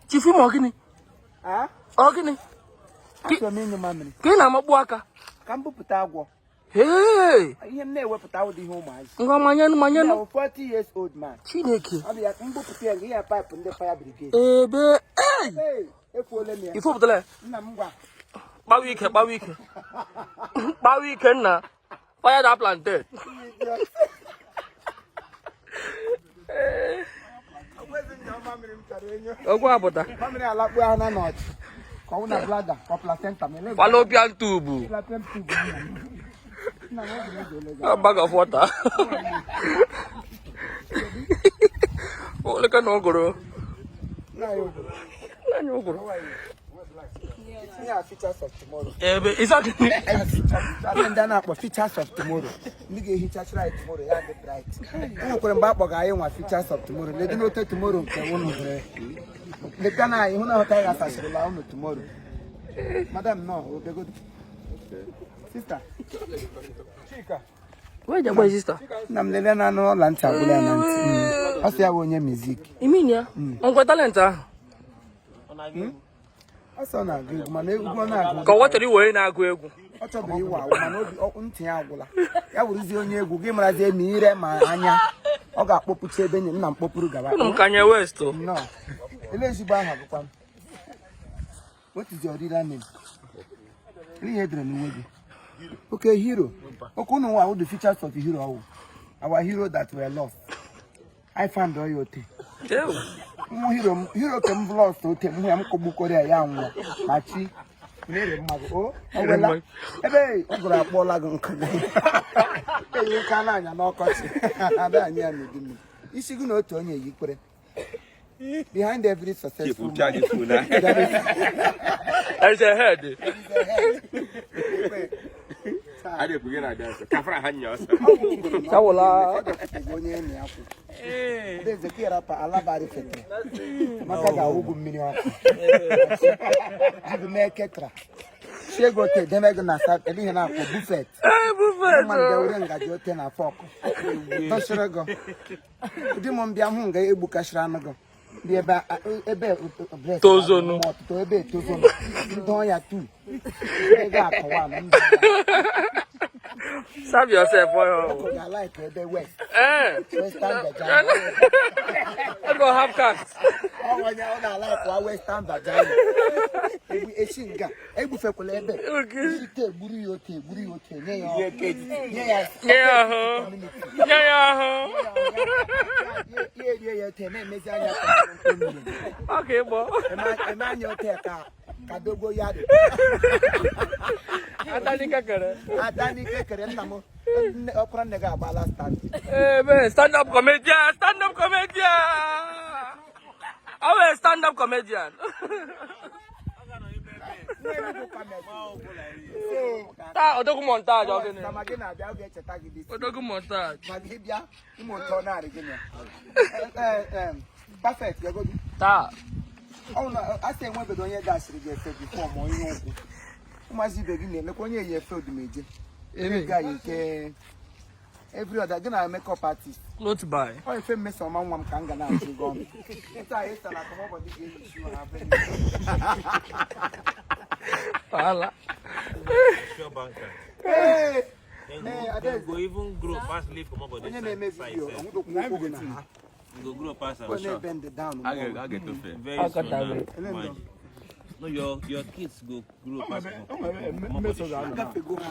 Chief Imo, gịnị? Ọ gịnị? Achọrọ m ịnyụ mamịrị. Ka ị na-amakpu aka? Ka m bupụta agwọ. Hey! Ihe m na-ewepụta ụdị ihe ụmụazị. Ngwa manyenụ manyenụ. Ya bụ 40 years old man. Chineke. Ọ bụ ya ka m bupụta ya, ihe pipe ndị fire brigade. Ebe ei! Hey, efuola m ya. Ifopụtala ya? Nna m gwa. Kpawa ike, kpawa ike. Kpawa ike nna. Fire that plantain. Ogwu apụta. Mamịrị alakpu ahụ na nọọchị. Ka ọ wụ na bladder, ka ọ placenta ma ele. Fallopian tube. Fallopian tube nna m. Nna m oge na-eji ele gị. A bag of water. Oleka na ụgụrụ. Nna ya obodo. Nna anyị ụgụrụ. Ihe a features of tomorrow. Ebe ịsa gịnị? Ihe ndị a na-akpọ features of tomorrow. Ndị ga-ehichachara anyị tomorrow ya dị bright. E nwekwara mgbe a kpọga anyị nwa features of tomorrow. Ledu n'ote tomorrow nke unu hụrụ. Leta na anyị hụ na ọhụta anyị ghasachirila unu tomorrow. Madam nọ obegodo. Sister. Chika. Where your boy sister? Nna m lelee na anụ ọla ntị agwụla ya na ntị. Ọ sị ya bụ onye music. You mean ya? Ngwa talent ahụ. Ọ sị ọ na-agụ egwu mana egwu ọ na-agụ. Ka ọ chọrọ iwe onye na-agụ egwu. Ọ chọburu ịwa awụ mana obi ntị ya agwụla. Ya wụrụzie onye egwu gị marazie ma ire ma anya. Ọ ga-akpọpụcha ebe nye nna m kpọpụrụ gawa. Ụnụ m Kanye West o. Nnọọ. Ele ezigbo aha bụkwa m. What is your real name? Ele ihe edere n'uwe gị. Okay, hero. Okay, unu nwa the features of hero ọwụ. Our hero that were lost. I found all your ote. Mụ hero m hero ke m lost ote m hụ ya m kọgbukọrọ ya ya nwụọ ma chi na-ere mmadụ o ọgwụla ebe ụgụrụ akpọọla gị nkụ eyi nka na-anya n'ọkọchị ada anyị ya n'udu mmiri isi gị na otu onye yikwere behind every successful man there is a head. Chawụla. Onye enyi ya kwụ adaeze ka ịrapa alabari fetere maka ga-awụgwu mmiri ọkụ jiri mee ketra sie gị ote deme gị na sa ebe ihe na-akpọ buffet. Ee, buffet. Mmadụ bịa were ngaji ote na fork dọsịrị gị ụdị m mbịa hụ nga egbukashịrị anụ gị ndị ebe ebe breast Tozonu. ma ọtụtụ ebe etozonu ndọ ya tu ego akọwa na ndọ Serve yourself for ya your. ga-like ebe west Eh. western vagina. Let's go half caste. Ọ onye ọ na-alike western vagina egbu echi nga egbufekwala ebe Okay. ite egburu ya ote egburu ya ote nye ya nye ya Nye ya ahụ. Nye ya ahụ. Ya erie ya ote na-emezi anya ka mmiri. Okay, bo. Eme anya ote ka ka dogo ya dị. Atani kakere. Ada n'ike kere nna m ọkpara nne gị agbala stand. Eh, stand up comedian, stand up comedian. I'm a stand up comedian. Taa odogwu montage ọ gịnị? Kama gị na-abịa ọ ga-echeta gị dị Odogwu montage. ma gị bịa ịmụ ụtọ narị gị na perfect gagodu. Taa. Ọ na a sị enwebeghị onye gashiri gị efe before ma ihe ụkwụ ụmụazị ibe gị na-emekwa onye yi efe odumeje ga yi nke every other gị na makeup artist. Clothes by. Ọ efe mmesoma nwa m ka m ga na-achụ gị ọnụ taa ịsa na akọmọbọdị ga-eyi shu ha be. Wahala. Ee, Then ee, go, Adaeze. go even grow pass leaf comot for the Onye na-eme side video sef. ọnwụdokwu ụkwụ gị na ha You go grow pass am ọ sure. na-ebe ndị down. Very soon Akọtabe. now. Imagine. No, your kids go grow pass comot for the shoe. Agafego ha.